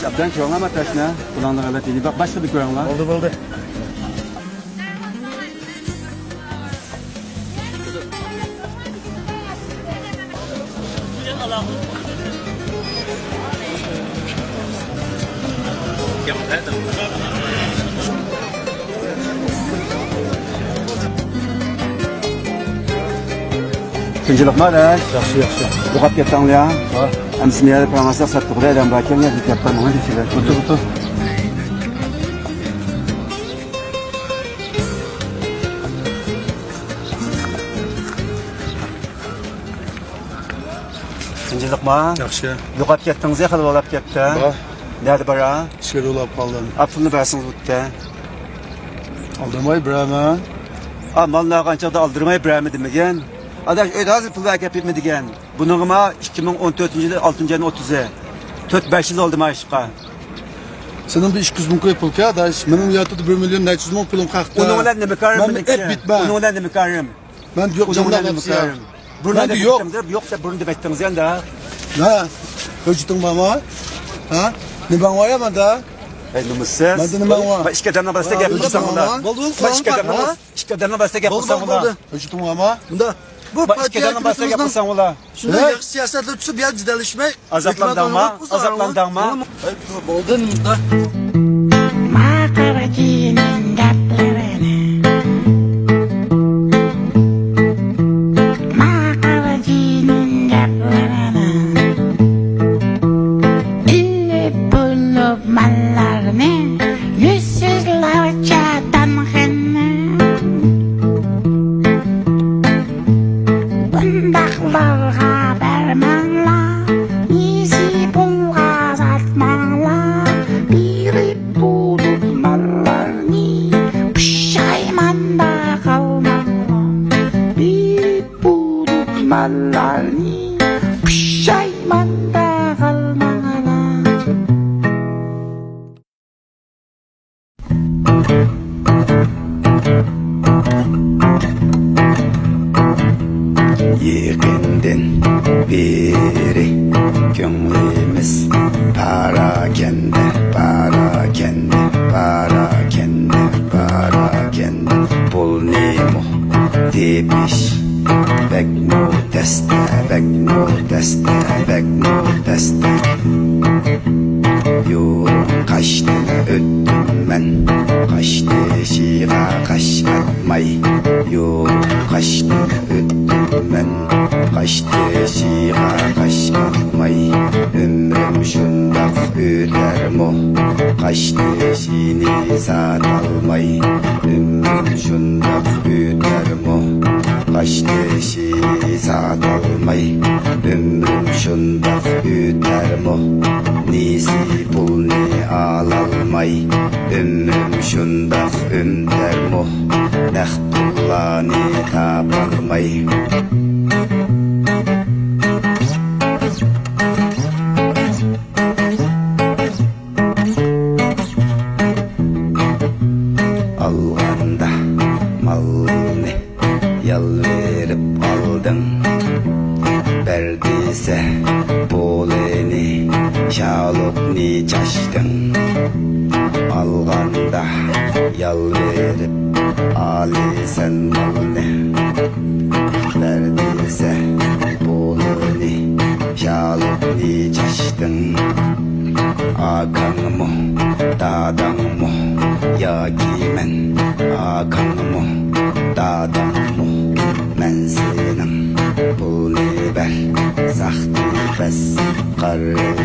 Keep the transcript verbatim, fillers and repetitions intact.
ئابدان كۆرۈڭلارما تاشنى. بۇلارنى غەلەت يېدى. باشقا بىر كۆرۈڭلار. بولدى، بولدى. تىنچلىقمۇ ئاداش؟ ياخشى، ياخشى. يوقاپ كەتتىڭلار يا؟ ھا. ئەمدى سېنى يەنە پاراڭلاشساق ساتتۇق دە، ئادەم باركەن، يا كەپتۇ، ماڭا كېلىشىدە. ئولتۇر، ئولتۇر. تىنچلىقما؟ ياخشى. يوقاپ كەتتىڭىز يا، خېلى بولاپ كەتتى. بار. نەدە بارا؟ ئىچكىرى بولاپ قالدىم. ئا، پۇلنى بەرسىڭىز بوپتۇ. ئالدىرماي بېرەرمەن. ئا، مالنى ئالغان چاغدا ئالدىرماي بېرەرمەن دېمىگەن. ئاداش، ئۆيدە ھازىر پۇل بەرگەن دېگەن. بۇنىڭغىمۇ ئىككى مىڭ ئون تۆتىنچى يىلى ئالتىنچى ئاينىڭ ئوتتۇزى. تۆت، بەش يىل بولدى مانا ئىشقا. سېنىڭ بىر ئىككى يۈز مىڭ كوي پۇل كە، ئاداش. مېنىڭ ياتىدا بىر مىليون نەچچە يۈز مىڭ پۇلۇم قاقتا. ئۇنىڭ بىلەن نېمە كارىم مېنىڭكى؟ ئۇنىڭ بىلەن نېمە كارىم؟ مەن يوق، ئۇنىڭ بىلەن نېمە كارىم؟ بۇرنىنى دېمەيتتىڭىز، يوق دەپ بۇرنىنى دېمەيتتىڭىز يا ئەمدى. ھە؟ ھۆججىتىڭ بارمۇ؟ ھە؟ نېمەڭ بار يا ماندا؟ ھەي، نومۇسسىز. مەندە نېمەڭ بار؟ ما ئىككى ئادەمنىڭ باشىدا گەپ قىلساڭلا. بولدى، بولدى، ما ئىككى ئادەمنىڭ باشىدا گەپ قىلساڭلا. بولدى، بولدى. ھۆججىتىڭ بارمۇ؟ بۇندا. بۇ ما ئىككى ئادەمنىڭ باشىدا گەپ قىلساڭلا. شۇنداق ياخشى سىياسەتلەر تۇتسا، بۇ يەردە جېدەللىشمەي. ئازابلاندىڭما؟ ئازابلاندىڭما؟ بولدى، مۇنداق. ماقارجىنىڭ گەپلىرىنى، ماقارجىنىڭ گەپلىرىنى، ئېلىپ بولۇپ ماللارنى، يۈزسىزلەرچە دانغىنى. بۇنداقلارغا بەرمەڭلار، نېسى پۇلغا ساتماڭلار، بېرىپ بولۇپ ماللارنى، پۇشايماندا قالماڭلار، بېرىپ بولۇپ ماللارنى، پۇشايماندا قالماڭلار. يېقىندىن بېرى كۆڭلىمىز پاراكەندە، پاراكەندە، پاراكەندە، پاراكەندە. پۇلنىمۇ تېپىش بەكمۇ تەستە، بەكمۇ تەستە، بەكمۇ تەستە. يورۇق قاشتىن ئۆتتۈم مەن، قاش تېشىغا قاش ئاتماي. يورۇق قاشتىن ئۆتتۈم مەن، قاش تېشىغا قاش ئاتماي. ئۆمرۈم شۇنداق ئۆتەرمۇ، قاش تېشىنى ساتالماي. ئۆمرۈم شۇنداق ئۆتەرمۇ، قاش تېشى ساتالماي. ئۆمرۈم شۇنداق ئۆتەرمۇ، نېسى پۇلنى ئالالماي. ئۆمرۈم شۇنداق ئۆتەرمۇ، نەق پۇللارنى تاپالماي. ئالغاندا مالنى يالۋېرىپ ئالدىڭ، بەر دېسە پۇلىنى، شالۇقنى چاچتىڭ. ئالغاندا يالۋېرىپ ئالىسەن مالنى، بەر دېسە پۇلىنى، شالۇقنى چاچتىڭ. ئاكاڭمۇ، داداڭمۇ ياكى مەن؟ ئاكاڭمۇ، داداڭمۇ؟ مەن سېنىڭ پۇلنى بەر، ساختىپەز قارىۋەر.